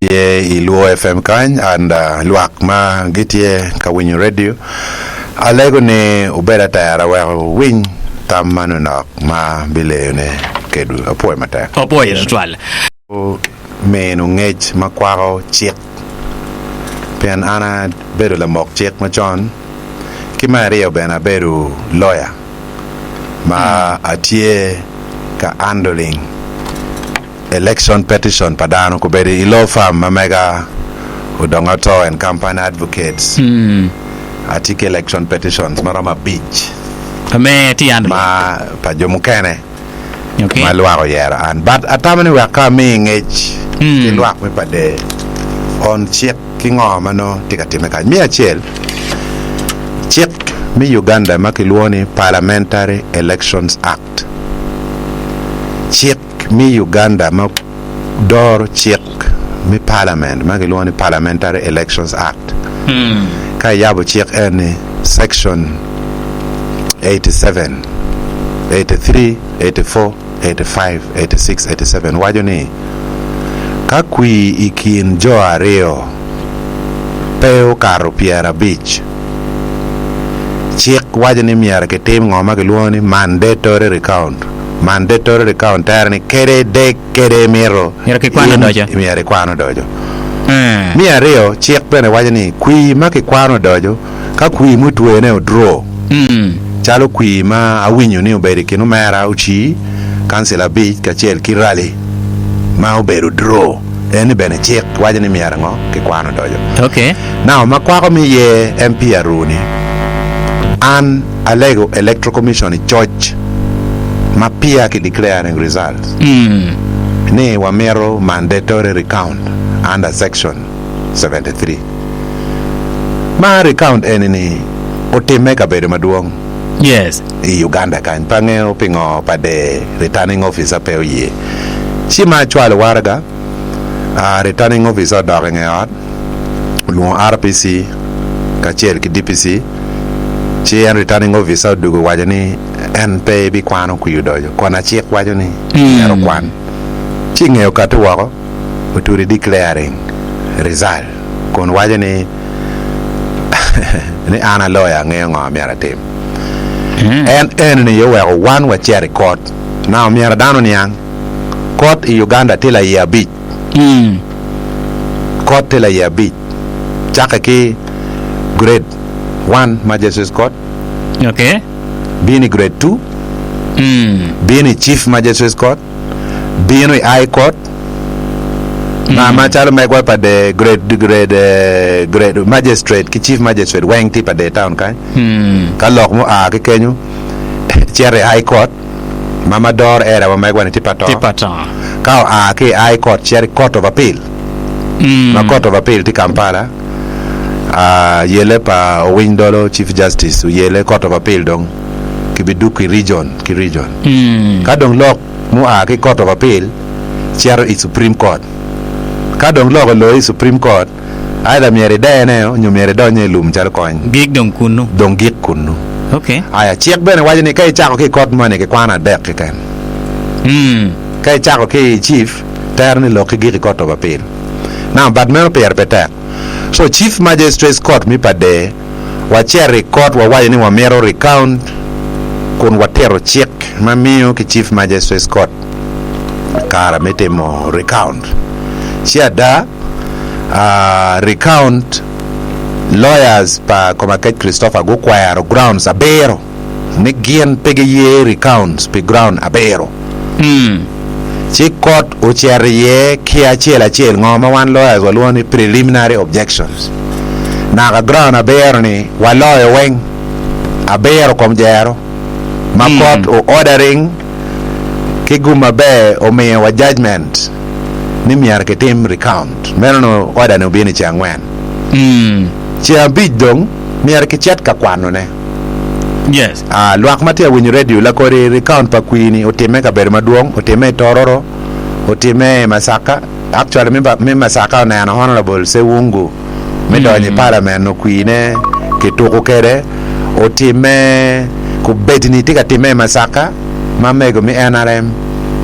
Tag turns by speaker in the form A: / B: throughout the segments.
A: tye i Luo FM kany and lwak ma gitye ka winyo radio. Alego ni wubed atera wek wuwiny tam manonok ma bileyone kedwu. Apwoyo matek.
B: Apwoyo tutwal.
A: Mino ngec ma kwako cik, pien an abedo lamok cik macon, ki me aryo bene abedo loya ma atye ka handling election petition pa dano kobedo i law firm ma mega Odonga Otto and Company Advocates. Atye ki election petitions maromo abic ma pa jo mukene. ma lwak oyero an. But atamo ni wek ka ami ngec ki lwak me Pader on cik ki ngo ma nongo tye ka time kany. Me acel, cik me Uganda ma kilwongo ni Parliamentary Elections Act, cik me Uganda ma doro cik me Parliament ma kilwongo ni Parliamentary Elections Act, ka iyabo cik eni section 87, 83, 84, 85, 86, 87 waco ni, Ka kwir i kin jo aryo pe okato pyerabic, cik waco ni myero kitim ngo ma kilwongo ni mandatory recount. Mandatory recount tere ni kede ideg kede imito,
B: Myero kikwan
A: in
B: odoco.
A: myero ikwan odoco. Me aryo, cik bene waco ni kwir ma kikwano odoco, ka kwir mutwene odro, calo kwir ma awinyo ni obedo i kin omera Ocii, kancil abic kacel ki rally ma obedo dro, eni bene cik waco ni myero ngo kikwan odoco.
B: Okay.
A: Now, ma kwako me ye MP Aruu-ni, an alego Electoral Commission i coc ma peya ki declaring results ni wamito mandatory recount under section 73. Ma recount eni-ni otimme i kabedo madwong
B: Yes.
A: i Uganda kany. Pe angeyo pingo pa de returning officer pe oye. Ci ma acwalo waraga, returning officer odok i nge ot, olwongo RPC kacel ki DPC, ci en returning officer odwogo owaco ni en pe ebikwano kwir odoco, kona cik waco ni myero okwan. Ci i nge okati woko, otudi declaring result kun waco ni ni an a lawyer angeyo ngo myero atim. En eni ni oweko wan wacito i court. Now myero dano oniang, court i Uganda tye laiye abic. Court tye laiye abic cakke ki grade one Magistrates Court,
B: Okay.
A: bino i grade two, bino i Chief Magistrates Court, bino i High Court, ma macalo megwa pa the grade, grade, eh, grade magistrate ki chief magistrate weng tye pa the town kany. Ka lok mua ki kenyo cito i High Court ma ma doro area ma megwa ni tye pa to.
B: Tye pa to.
A: Ka oa ki i High Court cito i Court of Appeal ma Court of Appeal tye Kampala, ah, yele pa Owiny Dolo Chief Justice oyele Court of Appeal dong kibidukko i region ki region. Ka dong lok mua ki i Court of Appeal cito i Supreme Court. Ka dong lok oloyi i Supreme Court, either myero idene nyo myero idonye i lum calo kony.
B: Gik dong kunnu.
A: Dong gik kunnu.
B: Okay.
A: Aya, cik bene waco ni ka icako ki i court moni kikwano adek keken. Ka icako ki i Chief, tero ni lokki gik i Court of Appeal. Now, but meno pire pe tek. So, Chief Magistrates Court mi pa der, Wacito i kot wawaco ni wamito recount kun watito cik ma miyo ki Chief Magistrates Court kare me timo recount. Ci ada, recount lawyers pa Komakech Christopher gukwero grounds abiro. ni gin pe giye recounts pi ground abiro. Ci kot ocito iye ki acel acel ngo ma wan lawyers walwongo ni preliminary objections. Naka ground abiro ni waloyo weng abiro kom jero ma kot o ordering ki gum maber omiyo wa judgment ni myero kitim recount. Meno nongo order ni obino i ceng angwen. Ceng abic dong myero kicit ka kwanone.
B: Yes.
A: Ah, lwak ma tye ka winyo redio, lakodi recount pa kwir-ni otimme i kabedo madwong, otimme i Tororo, otimme i Masaka. Actually, me, me Masaka oneno Honorable Sewungu me donyo i parliament no kwir-ne kituko kede. Otimme, kubedini tye ka timme i Masaka ma mego me NRM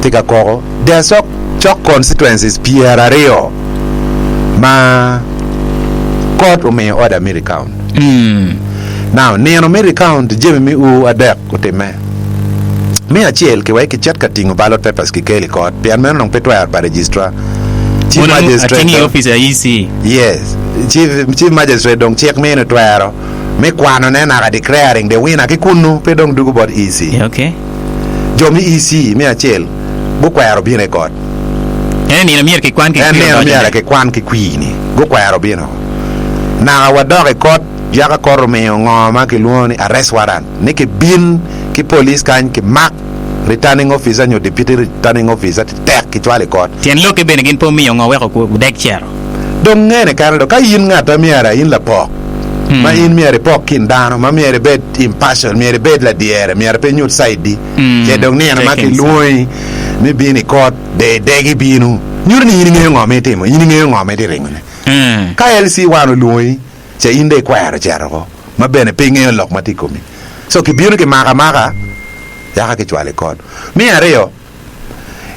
A: tye ka koko. There are cok, cok constituencies pyeraryo. Ma kot omiyo order me recount. Now, nino me recount jami me ur adek otimme. Me acel, kiwek kicit ka tingo ballot papers kikel i kot pien meno dong pe twero pa registrar. Chief
B: Mono
A: Magistrate
B: atingi i
A: dong-
B: opic IEC.
A: Yes. Chief, Chief Magistrate dong cik mini twero me kwanone naka declaring the winner ki kunnu pe dong dugo bot EC.
B: Okay.
A: Jo me EC me acel gukwero bino i kot.
B: En nino myero kikwan ki
A: En
B: kwir
A: nino
B: odonyo
A: myero
B: ne.
A: kikwan ki kwir-ni. Gukwero bino. Naka wadok i kot, yaka kot omiyo ngo ma kilwongo ni arrest warrant ni kibin ki police kany kimak returning officer nyo deputy returning officer tek kicwalo i kot.
B: Tyen lokke bene gin pe omiyo ngo weko odek cito.
A: Dong ngene kene dong ka in ngat ma myero in lapok ma in myero ipok kin dano ma myero ibed impartial myero ibed ladyere myero pe inyut side di ce dong nino ma kilwongi me bino i kot de ideg ibino nyuto ni in ingeyo ngo ma itimo in ingeyo ngo ma itye ringone. Ka LC one olwongi ce in dong ikwero cito oko ma bene pe ingeyo lok ma tye i komi so kibino kimako amaka yaka kicwalo i kot. Me aryo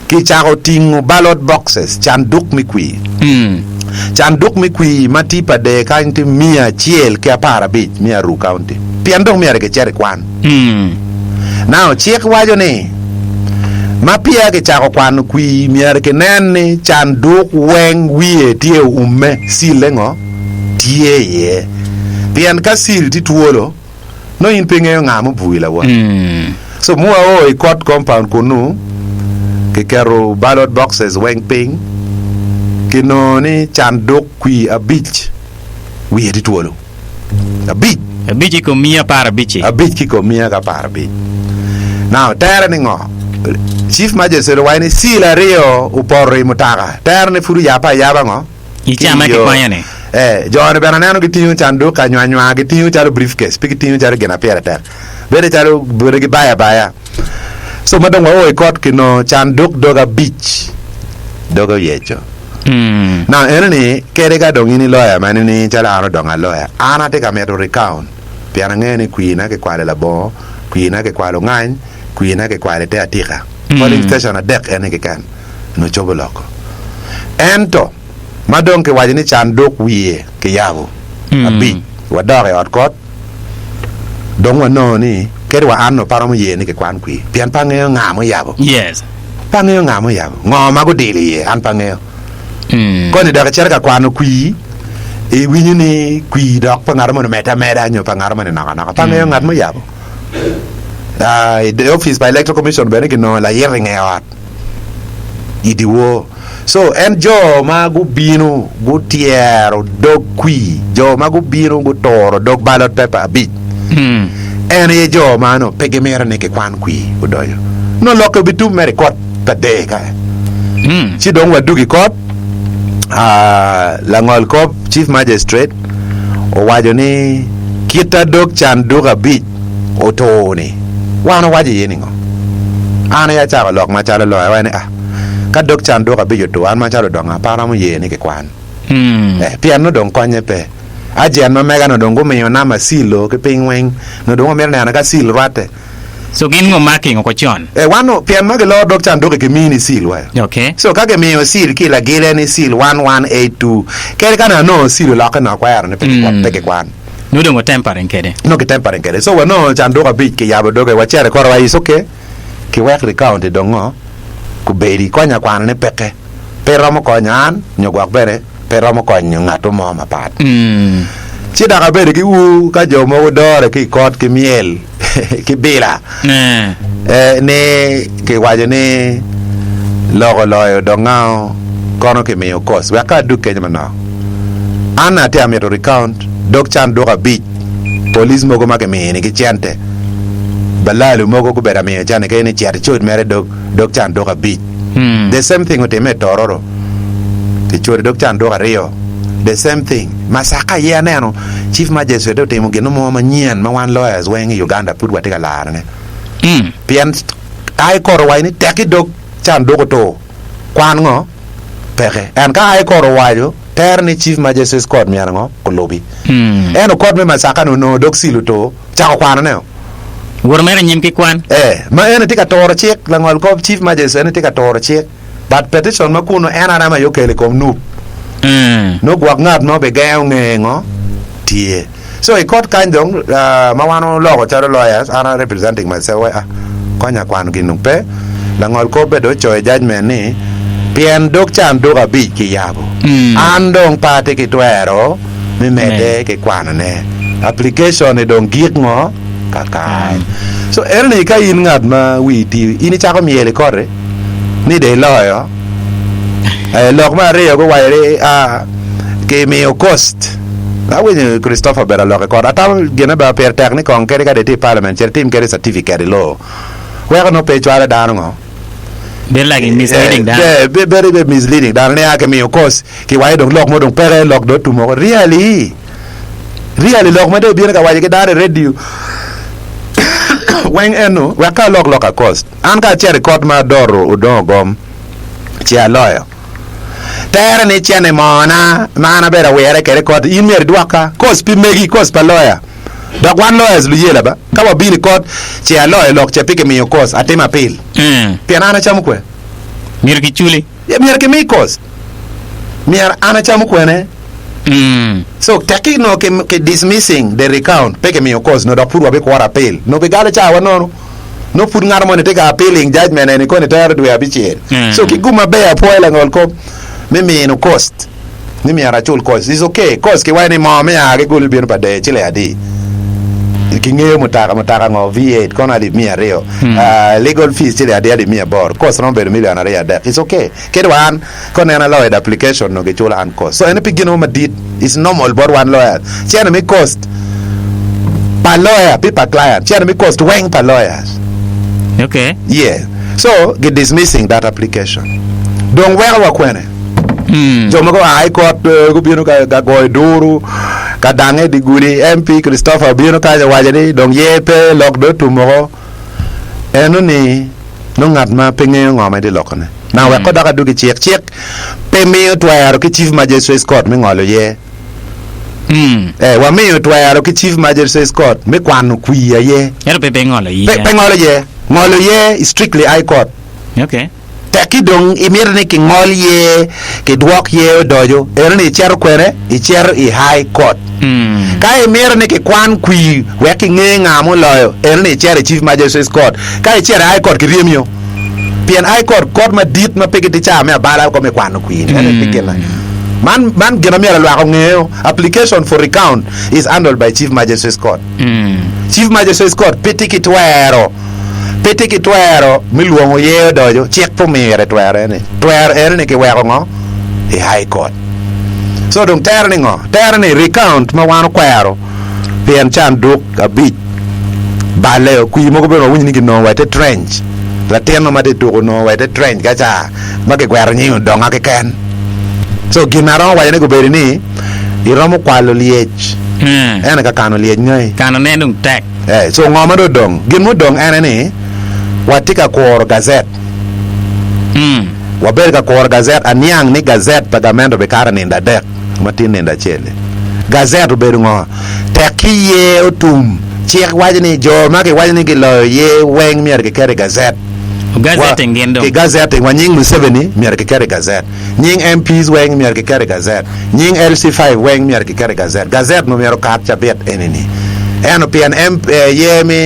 A: Kicako tingo ballot boxes, canduk me kwir. Canduk me kwir ma tye pa dee kany tye 115 me Aruu County pien dong myero kicit i kwan. Now, cik waco ni ma peya kicako kwano kwir myero kinen ni canduk weng wiye tye oumme, seal-le ngo tye iye. Pien ka seal tye twolo, Nongo in pe ingeyo nga mubui lawot. So mua o i court compound kunu, kiketo ballot boxes weng piny, kinongo ni canduk kwir abic wiye tye twolo. Abic!
B: Abic i kom miya aparabic-ci.
A: Abic ki kom miya ki aparabic. Now, tere ni ngo? Chief Magistrate owaco ni seal aryo opoto i mutoka. Tere ni pud oyabbe ayaba ngo?
B: I ca ma kikwanyo-ni.
A: Ee, jo-ni bene aneno gitingo canduk ka nywanywa, gitingo calo briefcase, pe gitingo calo gin ma pire tek. Bedo calo bedo gibayo abaya. So ma dong wao i kot kinongo canduk dog abic, doge oyeco. Now eno-ni kadi ka dong in i lawyer ma nining calo an odongo aloya, an atye ka mito recount pien angeyo ni kwirna kikwalo i labongo, kwirna kikwalo ngany, kwirna kikwalo i te atika. Polling station adek eni keken. nongo cobo loko. Ento, ma dong kiwaco ni canduk wiye kiyabo abic, wadok i ot kot, dong wanongo ni kadi wa an onongo pe aromo ye ni kikwan kwir, pien pe angeyo nga muyabo.
B: Yes.
A: Pe angeyo nga muyabo. Ngo ma gudilo iye, an pe angeyo. Koni dok icito ka kwano kwir, iwinyo ni kwir dok pa ngat moni omedde ameda nyo pa ngat moni nok anoka. Pe angeyo ngat muyabo. Ah, i opic pa Electoral Commission bene kinongo layit i nge ot. i dyewor. Co en jo ma gubino gutyero dog kwir, jo ma gubino guturo dog ballot paper abic, en aye jo ma onongo pe gimito ni kikwan kwir odonyo. Nongo lokke obitum mere i kot pa der ka. Ci dong wadug i kot, langol kop, Chief Magistrate, owaco ni kita dog canduk abic otur-ni, wan owaco iye ningo? An aye acako lok macalo loyo, awaco ni, Ah, ka dog canduk abic otur, an macalo odonga pe aromo ye ni kikwan. Eh, pien nongo dong konnye pe. Ajen ma mega nongo dong gumiyo namba seal-o ki piny weng, nongo dong wamito neno ka seal rwatte.
B: So gin ngo marking oko con?
A: Eh, wan nongo, pien ma giloro dog canduk-ki kimini seal wa.
B: Okay.
A: So ka gimiyo seal ki i lagile ni seal 1182, kadi ka nongo anongo seal olokke nongo akwero ni pe kikwan.
B: Nongo dong watempering kwede.
A: Nongo kitempering kwede. So wanongo canduk abic kiyabo doge, wacito i kore wa is okay, kiwek recounti dong ngo kubedi. Konya kwanone peke. Pe romo konyo an nyo gwok bene pe romo konyo ngatto mo mapat. Ci dok abedo ki ur ka jo mogo dore ki i kot ki myel ki bila ni kiwaco ni lok oloyo dong ngao kono kimiyo kos wek ka adug kenyo manok. An atye amito recount dog canduk abic police mogo ma kiminigi cente balalu mogo gubedo amiyo cente kadi ni cet icod mere dog dog canduk abic. The same thing otimme i Tororo kicodo dog canduk aryo the same thing. Masaka aye aneno Chief Magistrate otimo gin mo manyen ma wan lawyers weng i Uganda pud watye ka larone. Pien High Court owaco ni tekki dog canduk otur, kwan ngo? Peke. En ka High Court owaco, tere ni Chief Magistrate's Court myero ngo? Olubi. Ento kot me Masaka-ni onongo dog seal otur, cako kwanone-o.
B: Woto mere anyim ki kwan.
A: Ee, ma eni tye ka turo cik, langol kop Chief Magistrate eni tye ka turo cik. But petition ma kunu NRM aye okelo i kom nup. Nongo gwok ngat ma obigengo nge ngo tye. So i kot kany dong ma wan oloko calo lawyers, an a representing myself wai ah konya kwano gin dong pe. Langol kop bene dong ocoyo judgment ni pien dog canduk abic kiyabo, an dong pe atye ki twero me medde ki kwanone. Application ni dong gik ngo kakare. So eno ni ka in ngat ma wii tiyo in icako myel i koti ni dong iloyo. Eh, lok me aryo guwaco ni ah, kimiyo cost. Awinyo Christopher obedo alok i kot. Atamo gine bene pire tek ni kong kadi ka dong itye i parliament cit itim kadi certificate i law. Weko nongo pe icwalo dano ngo.
B: Bedo like misleading dano.
A: Eh, bedo be misleading dano ni a kimiyo cost kiwaco dong lok mo dong peke lok dong otum woko. Really? Really lok ma dong ibino ka waco ki dano i radio weng eno wek ka alok lok a cost. An ka acito i kot ma adoro odongo gom ci aloyo. Tere ni cene mona ma an abedo awire kwede i kot in myero idwokka. Cost pi megi, cost pa lawyer. Dok wan lawyers luyela ba, ka wabino i kot ci aloyo lok ce pe kimiyo cost, atimo appeal. Pien an acamo kwe.
B: Myero kiculi.
A: Yeah, myero kimi cost. Myero an acamo kwene. So tekki nongo ki, ki dismissing the recount pe kimiyo cost nongo dok pud wabikworo appeal. Nongo bigalo cawa nono. Nongo pud ngat moni tye ka appealing judgment eni koni tero dwe abicel. So ki gum maber apwoyo langol kop me mino cost ni myero acul cost. Is okay. Cost kiwaco ni moo me aa ki gulu bino pa dee ciling adi? Kingeyo mutoka, mutoka ngo V8 kono alip 200. Ah, legal fees ciling adi alip 800. Cost romo bedo million aryo adek. Is okay. Kadi wa an Ka oneno aloyo the application nongo giculo an cost. So eno pe gin mo madit. It's normal bot wan lawyers. Cene me cost pa lawyer pe pa client. Cene me cost weng pa lawyers.
B: Okay.
A: Yeah. So gi dismissing that application. Dong weko wa kwene? Jo mogo oa i kot eh, gubino ka, ka goyo duru ka dange i di gudi. MP Christopher obino kany owaco ni dong ye pe lok dong otum woko. Eno ni nongo ngat ma pe ngeyo ngo ma itye lokone. Now wek kodok adwogi cik, cik pe miyo twero ki Chief Magistrates Court me ngolo ye. Eh, wamiyo twero ki Chief Magistrates Court me kwano kwir aye.
B: Ento pe pe ngolo ye.
A: Pe, pe ngolo ye. Ngolo ye is strictly High Court.
B: Okay.
A: Tekki dong imito ni kingol ye, kidwok ye odoco, eno ni icito kwene? Icito i High Court. Ka imito ni kikwan kwir wek kinge nga muloyo, eno ni icito i Chief Magistrates Court. Ka icito i High Court kiryemio. Pien High Court, kot madit ma pe gitye caa me abala ko me kwano kwir. Eno ni gin man, man gin ma myero lwak ongeyo. Application for recount is handled by Chief Magistrates Court. Chief Magistrates Court pe tye ki twero Pe tye ki twero me lwongo ye odoco, cik pe omire twero eni. Twero eno ni kiweko ngo? I High Court. So dong tere ni ngo? Tere ni recount ma wan okwero pien canduk abic balle kwir mogo bene wawinyo ni kinongo wa ite trench. Latinno ma tye tuko onongo wa ite trench ka ca ma kigwero nying odonga keken. So gin ma aromo waco ne gubedo ni iromo kwalo lyec ene ka kano lyec ngai.
B: Kanone dong tek.
A: Eh, so ngo ma dong odong? Gin mudong en aye ni watye ka kuro gazet. Wabedo ka kuro gazet. Aniang ni gazet pa gamente obikato nindo adek ma tye nindo acel-li. Gazet obedo ngo? Tek ki ye otum, cik waco ni jo ma kiwaco ni giloyo ye weng myero kiket i gazet.
B: Gazetting gin dong.
A: Ki gazetting wa nying Museveni myero kiket i gazet. Nying MPs weng myero kiket i gazet. Nying LC5 weng myero kiket i gazet. Gazet nu myero okat cabit eni-ni. Ento pien MP ye mi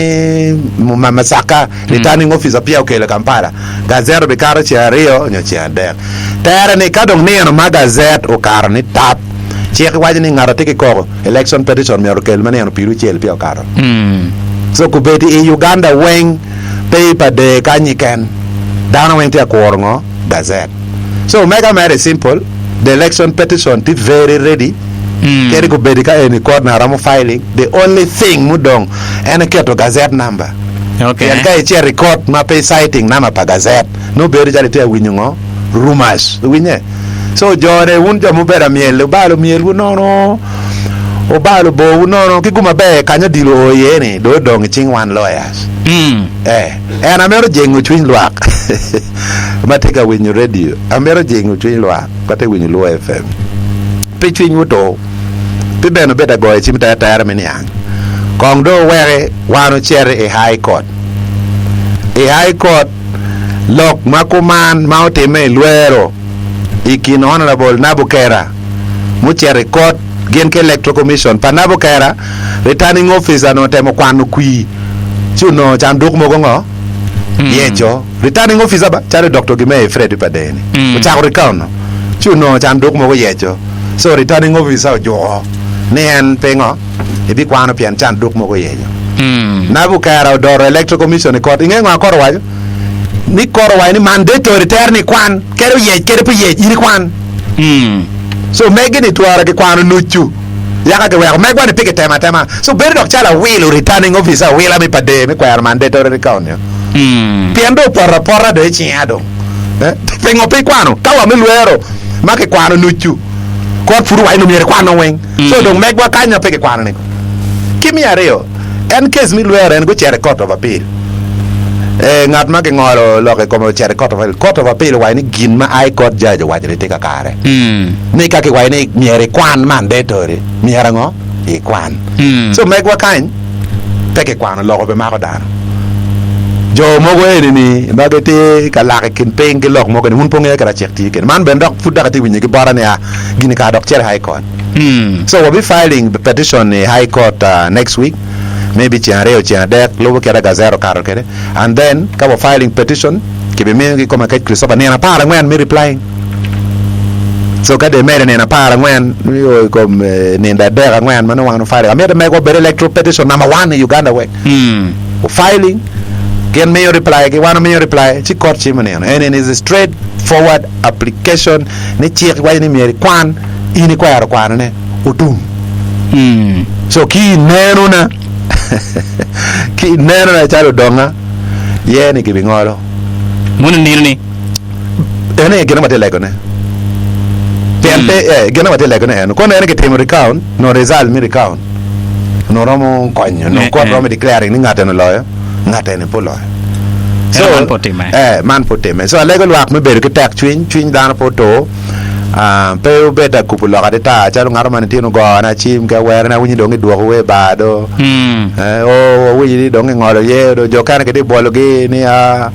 A: Masaka returning officer peya okelo i Kampala, gazet obikato ceng aryo nyo ceng adek. Tere ni ka dong nino ma gazet okato ni tap, cik waco ni ngat atye ki koko, election petition myero okel ma nino pirucel peya okato. So kobedi i Uganda weng pe i pa dee kany keken, dano weng tye ka kuro ngo? Gazet. So omega mere simple, the election petition tye very ready, kadi gubedi ka eni court na romo filing, the only thing mudong en aye keto gazette number.
B: Okay.
A: Pien ka icito i court ma pe i citing number pa gazette, nongo bedo calo itye ka winyo ngo? Rumors. Iwinye? So jone wun jo mubedo amyel, wubalo myelwu nono, wubalo borwu nono, ki gum maber kany odilo oo iye ni dong odong i cing wan lawyers. Eh, en amito jingo cwiny lwak ma tye ka winyo redio. Amito jingo cwiny lwak ma tye ka winyo Luo FM. Pe cwinywu otur, pe bene wubed agoyo cim teretere me niang. Kong dong wuweki wan wuciti i High Court. I High Court, lok ma kuman ma otimme i Lwero i kin Honourable Nabukera. Mucito i kot gin ki Electoral Commission pa Nabukera, Returning Officer onongo otemo kwano kwir ci onongo canduk mogo ngo? Yeco. Returning Officer ba calo Doktor Gimeye Fred pa Deni ocako recount no ci onongo canduk mogo yeco. So Returning Officer ojuko ni en pe ngo ebikwano pien canduk mogo oyeco. Nabukera odoro Electoral Commission i kot. Inge ngo a kot owaco? Ni kot owaco ni mandatory tere ni ikwan kede oyec kede pe oyec in ikwan. So megi ni twara gikwano nucu yaka giweko megwa ni pe gitemo atema. So bedo dok calo awilo returning officer awila me pader me kwero mandatory recount nio. Pien dong opoto apota dong icinga dong. Eh, pingo pe ikwano? Ka wa me lwero ma kikwano nucu kot pud owaco ni myero ikwan weng. So dong megwa kany ma pe kikwano ni. Ki me aryo, en case me lwero en gucito i court of appeal. Eh, ngat ma kingolo lok i kome ocito i court of appeal. Court of appeal owaco ni gin ma High Court judge owaco ni tye kakare. Ni ka kiwaco ni myero ikwan mandatory, myero ango? Ikwan. So megwa kany pe kikwano lok obimako dano. Jo mogo eni-ni ma gitye ka lak i kin piny ki lok mogo ni wun pe wungeyo kit ma cik tiyo kwede. Man bene dok pud dok itye ka winyo ki bota ni a gini kara dok cito i High Court. So wabi filing petition i High Court next week maybe ceng aryo ceng adek lubo kit ma gazette okato kwede and then ka wa filing petition kibimiyo ki kome kec Christopher nino 14 me replying. So ka dong imedo nino 14 nio i kom nindo adek angwen ma nongo wan ofiling amito megwa obed electoral petition number one i Uganda weng. Ofiling gin miyo reply gi wan omiyo reply ci court cimo nino and it is a straight forward application ni cik waco ni myero ikwan in ikwero kwanone otum. So ki inenona ki inenona calo odonga ye ni gibingolo.
B: Mono nino ni.
A: En aye gin ma watye legone. Pien pe eh, gin ma watye legone eno. Kono en kitimo recount, nongo result me recount onongo romo konyo, onongo court romo declaring ni ngat eni oloyo, ngat eni pe oloyo.
B: Ento man pe otimme.
A: Eh, man pe otimme. So alego lwak me bedo ki tek cwiny, cwiny dano pe otur. Ah, pe wubed ka kubo lok atita calo ngat mo ma nitino ogona cim ki awerone awinyo dong gidwoko wer bar do. Eh, oh, awinyo ni dong gingolo ye do, jo kene gitye bwologi ni ah,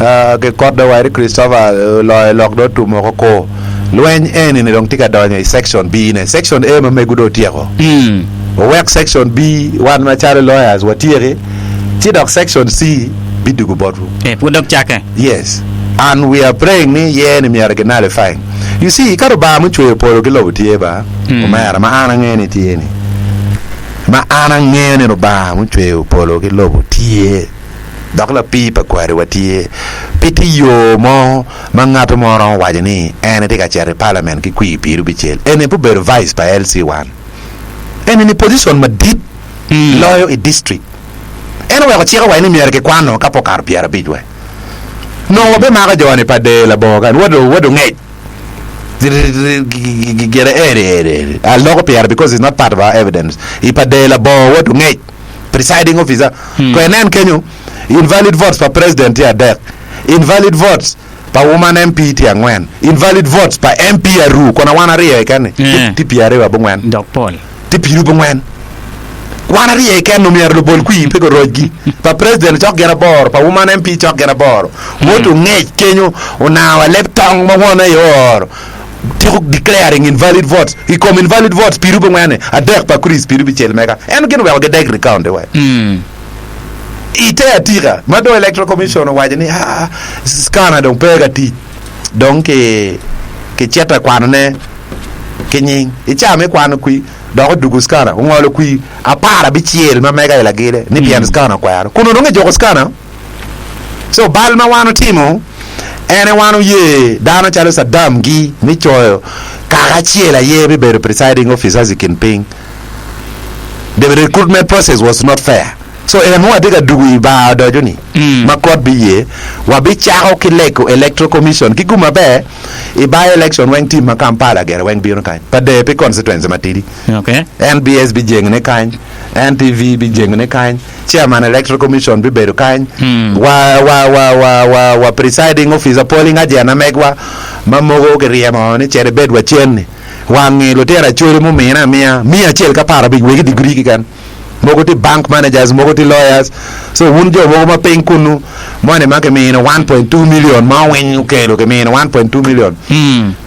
A: ah, gikot do waco ni Christopher oloyo lok do otum woko ko. Lweny eni ni dong tye ka donyo i section B ne. Section A ma mego dong otyeko. Owek section B wan macalo lawyers watyeki, ci dok section C bidwogo botwu.
B: Eh, pud dok cakke.
A: Yes and we are praying ni ye ni myero gi nullifying. You see ka Rubanga mucweyo polo ki lobo tye ba omera ma an angeyo ni tye ni ma an angeyo ni Rubanga mucweyo polo ki lobo tye dok lapii pa kwari wa tye pe tye yo mo ma ngato mo romo waco ni en etye ka cito i parliament ki kwir piru bicel eni pe obedo vice pa LC one eni ni position madit loyo i district. En oweko cik owaco ni myero kikwano ka pe okato 50 we. Nongo wabimako jo-ni pa der labongo kany. Wado, wado ngec. Gire eri, eri, eri. Aloko pire because it's not part of our evidence. I pa der labongo wado ngec. Presiding officer. Ko inen kenyo, invalid votes pa president tye adek. Invalid votes pa woman MP tye angwen. Invalid votes pa MP aru, kona wan aryo keken ni, tye pyeraryo abongwen.
B: Dok pol.
A: Tye piru bongwen. Wan arye keken omyero lubol kwir pe gurocgi. Pa president cok gin aboro, pa woman MP cok gin aboro. Wot ongec kenyo onango wa leb tong ma won aye ooro. Tyeko declaring invalid votes. I kom invalid votes piru bongwen-ni, adek pa Chris piru bicel mega. En gin oweko gidek recount wek. I te atika ma dong Electoral Commission owaco ni aa scanner dong pe ka tic dong ki kicito kwanone ki nying. I caa me kwano kwi dok odwogo scanner ongolo kwi aparabicel ma mega i lagile ni pien scanner okwero. Kun onongo ejuko scanner. So bal ma wan otimo en aye wan oye dano calo Saddam gi me coyo kaka acel aye bibedo presiding officers i kin piny. The recruitment process was not fair. So en watye ka dugo i bar odoco ni ma kot biye wabicako ki lego electoral commission ki gum maber i by election weng team ma Kampala gire weng bino kany pa der pi constituency matidi.
B: Okay.
A: NBS bijengone kany, NTV bijengone kany, chairman electoral commission bibedo kany, wa wa wa wa wa wa presiding officer polling agent amegwa ma mogo kiryemo ni cit ibed wa cen ni wangi lutino Acholi mumine amiya miya acel ki aparabic wegi degree keken. Mogo tye bank managers, mogo tye lawyers. So wun jo mogo ma piny kunnu moni ma kimino 1.2 million ma owiny okelo kimino 1.2 million.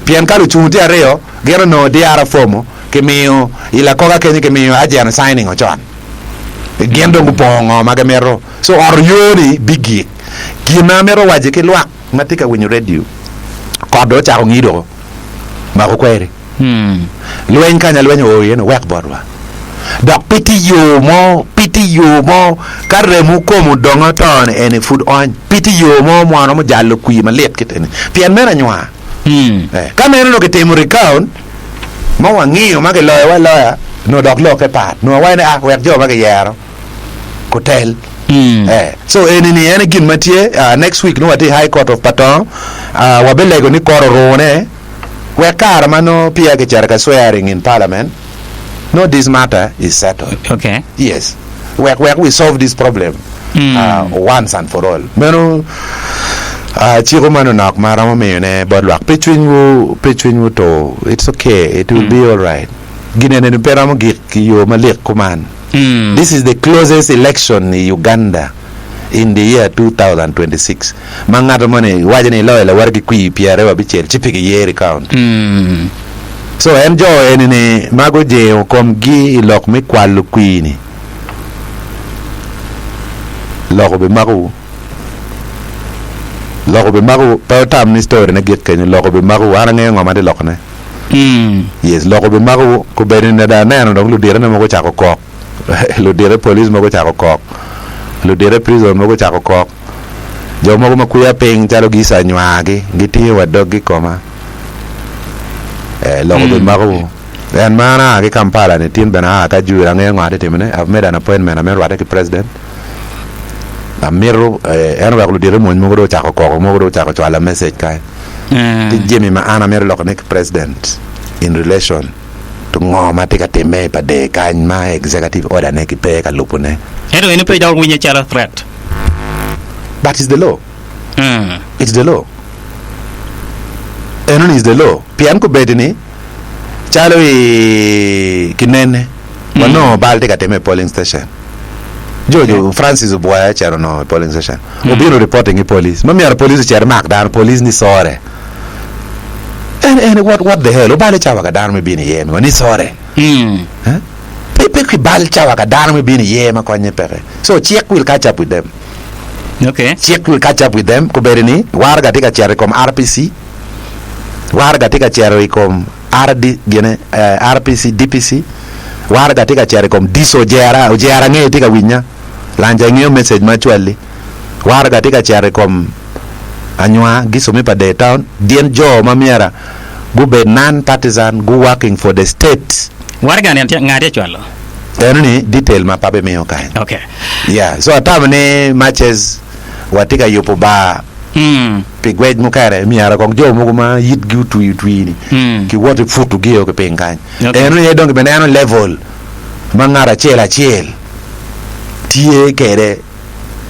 A: Pien ka lucungu tye aryo, gin onongo DR form kimiyo i lakoka kenyo kimiyo agent signing ocon. Gin dong gupongo ngo ma gimito. So ot oyo ni bigik. Gin ma amito waco ki lwak ma tye ka winyo radio, kot dong ocako ngido mako kweri. Lweny kanya lweny oo iye ni wek botwa. Dok pe tye yo mo, pe tye yo mo ka remo kom odong ato ni eni pud ony. Pe tye yo mo ma waromo jalo kwir malit kit eni. Pien meno anywar. Eh, ka meno nongo kitimo recount ma wangiyo ma kiloyowa aloya, nongo dok lokke pat. Nongo wawaco ni ah, wek jo ma kiyero kutel. Eh, so eni ni en gin ma tye. Ah, next week nongo watye i High Court of Patong. Ah, wabilego ni kot orune. Wek kare ma nongo peya kicito ka swearing in parliament, nongo this matter is settled.
B: Okay.
A: Yes. Wek wek we solve this problem uh, once and for all. Meno uh, ciko manonok ma aromo miyone bot lwak. Pe cwinywu pe cwinywu tur. It's okay. It will be all right. Gin eni pe romo gik i yo malik kuman. This is the closest election i Uganda. in the year 2026 ma ngato moni waco ni iloyo lawoti ki kwir 26 ci pe giyeri count. So en jo eni ni ma gujingo komgi i lok me kwalo kwir ni lok obimakowu lok obimakowu pe wutam ni story ne gik kenyo lok obimakowu an angeyo ngo ma atye lokone yes lok obimakowu kobedo ni dong aneno dong luditone mogo ocako kok. Ludito police mogo ocako kok, ludito prison mogo ocako kok, jo mogo ma kwiya piny calo gica anywagi gitingo wa doggi i koma. Eh, lok obimakowu. En ma an aa ki Kampala ni tin bene aa Kajwir angeyo ngo atye timone. I've made an appointment amito rwatte ki president. Amito eh, en oweko ludito mony mogo dong ocako koko mogo dong ocako cwala message kany. Tye jami ma an amito lokone ki president in relation. To ngo ma tye ka timme i pa der kany ma executive order ne ki pe ka lubo ne?
B: Ento eno pe dok winye calo threat.
A: But it's the law. It's the law. Eno ni is the law. Pien kobedi ni calo i kinene wanongo bal tye ka timme i polling station. Jojo Francis Obwoya ocito onongo i polling station. Obino reporting ki police. Ma myero police ocit mak dano, police ni sore. En en what what the hell obalo cawa ka dano me bino iye ma ni sore. Eh? Pe pe kibal cawa ka dano me bino iye ma konye peke. So cik will catch up with them.
B: Okay.
A: Cik will catch up with them kobedo ni waraga tye ka cito i kom RPC, waraga tye ka cito i kom RD gine eh, RPC, DPC, waraga tye ka cito i kom DISO Ojera, Ojera angeyo tye ka winya, Lanja ingeyo message ma acwali, waraga tye ka cito i kom anywa Giso me Pader Town, gin jo ma myera gubed non partisan gu working for the state.
B: Waraga ni nga tye cwalo?
A: Eno ni detail ma pe abimiyo kany.
B: Okay.
A: Yeah, so atamo ni matches watye ka yubo bar pi gwec mukene myero kong jo mogo ma yitgi otwi otwi ni kiwot ki putu gio ki piny kany.
B: Okay.
A: Eno aye dong kibineno level ma ngat acel acel tye kwede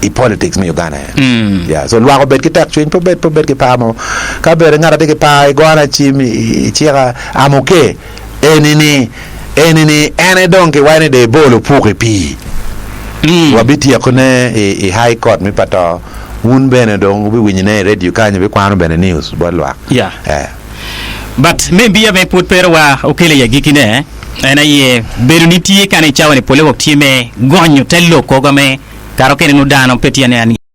A: i politics me Uganda en. Yeah, so lwak obed ki tek cwiny, pe obed pe obed ki par mo. Ka bene ngat atye ki par igona cim icika I'm okay. Eni ni eni ni en aye dong kiwaco ni dong ibol opuk i pii. Wabityekone i i high court me Pato. Wun bene dong wubiwinyone i radio kany, wubikwano bene news bot lwak.
B: Yeah.
A: Eh.
B: But me biya me pud pero wa okelo i agikine en aye bedo ni tye kany i cawa ni pole wok tye me gonyo te lok kogo me kare okene nongo dano pe tye aniang.